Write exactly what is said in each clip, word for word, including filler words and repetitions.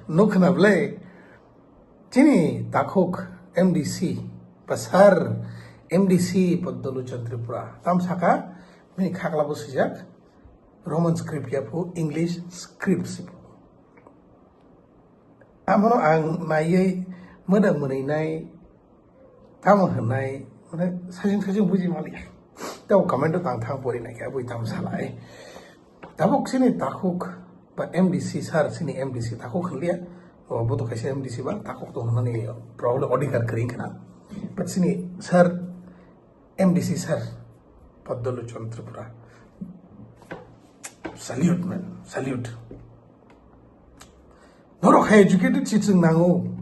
Nuk khna ble, chini takhuk M D C, ba sir M D C Poddoluchon Tripura. Tam saka, bini khakla bo swijak, Roman script ya phu, English script si phu. Amono ang naiwi mwda mwnwi nai, tamo hwnai, mane sajing sajing buji maliya. Tabo comment o tang thang pori nai khe, abui tamo salai. Tabuk chini takhuk ba M D C sir, chini M D C takhuk hwnliya. O, bo to kaisa M D C ba takhuk to hwnmani probably odhikar kwrwi khna. But chini sir, M D C sir, Poddoluchon Tripura. Salute, man, salute. Norok hai educated si chwng nango.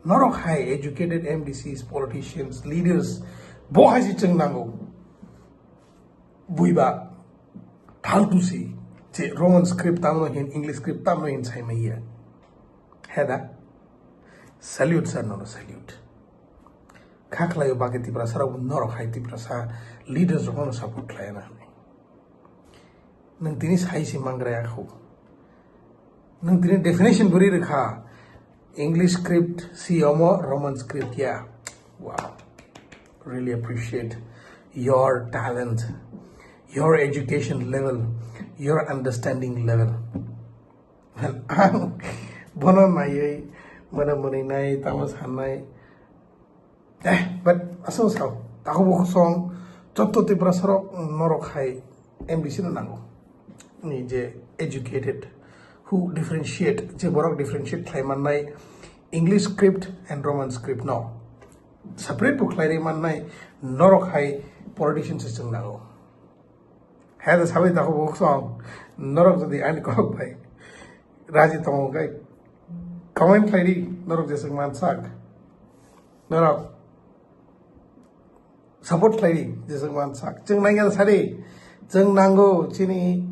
Norok hai educated M D Cs, politicians, leaders, bo hai si chwng nango. Buiba, phaltu si, je Roman script tamno hin, English script tamno hin sai maya. Heda, salute sir, nono salute. Kha khlaio bagwi Tiprasa rok norok hai Tiprasa leaders rokno support khlaiya na hinwi. Nwng tini sai se mangraya khu. Nwng tini definition bwrwi rwkha. English script si omo, Roman script ya. Wow. Really appreciate your talent, your education level, your understanding level. Ang bono naiwi, mane mwnwi nai, tamo sanai. Eh, but aswk sao, takhuk bukhuk song, jotto Tiprasa rok norok hai M D C no nango. Ni je educated, who differentiate, je borok differentiate khlai mannai English script and Roman script no. Separate bo khlai rwi mannai norok hai politician se chwng nango. Hai da sabai takhuk bukhuk song, norok jodi ani kok bai raji tongo khe comment khlai di, norok jeswk mansak. Norok support khlai di, jeswk mansak. Chwng nangya sadi, chwng nango chini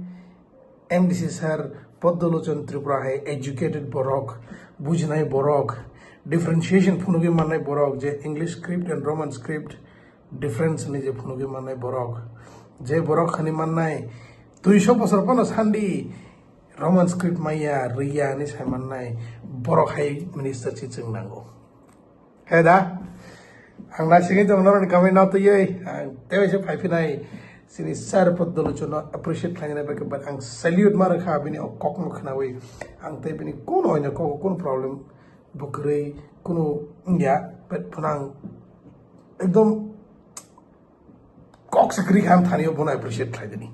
M D C sir Poddoluchon Tripura hai educated borok, bujinai borok, differentiation phunugwi mannai borok, je English script and Roman script difference ni je phunugwi mannai borok, je borok hani mannai duiso bosor phano sandi Roman script maya, rwya hinwi sai mannai borok hai minister si chwng nango. He da? Ang naisingwi tong norokni comment no twiwi, ang teiwaisa phaiphinai chini sir Poddoluchon no appreciate khlainani bagwi, but ang salute ma rwkha bini o kokno khnawi. Ang tei bini kuno oino kok kuno problem bo kwrwi, kuno wngya, but phano ang ekdom kok se kwrwi kha ang thani o bono appreciate khlai dini.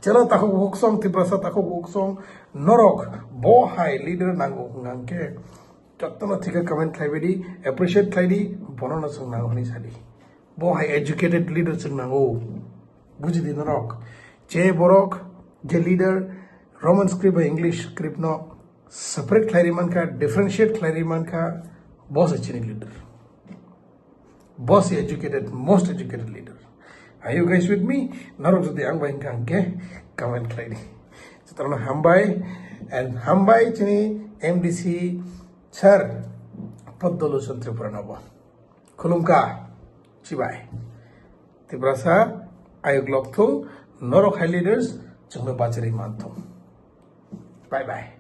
Chelo takhuk bukhuk song, Tiprasa takhuk bukhuk song, norok bo hai leader nango hwnkha hwnkhe, Jotono thikhe comment khlaibai di, appreciate khlai di, bono no chwng nango hinwi sa di. Bo hai educated leader chwng nango. Buji di norok. Je borok, je leader, Roman script bai English script no separate khlai ri mankha, differentiate khlai ri mankha, bo se chini leader. Bo se educated, most educated leader. Are you guys with me? Norok jodi ang bai hwnkha hwnkhe comment khlai di. Jotono hambai and hambai chini M D C Sir, Poddoluchon Tripura nobo. Khulumkha, chibai. Tiprasa, ayuk lok thung, norok hai leaders, chwngno bachari man thung. Bye bye.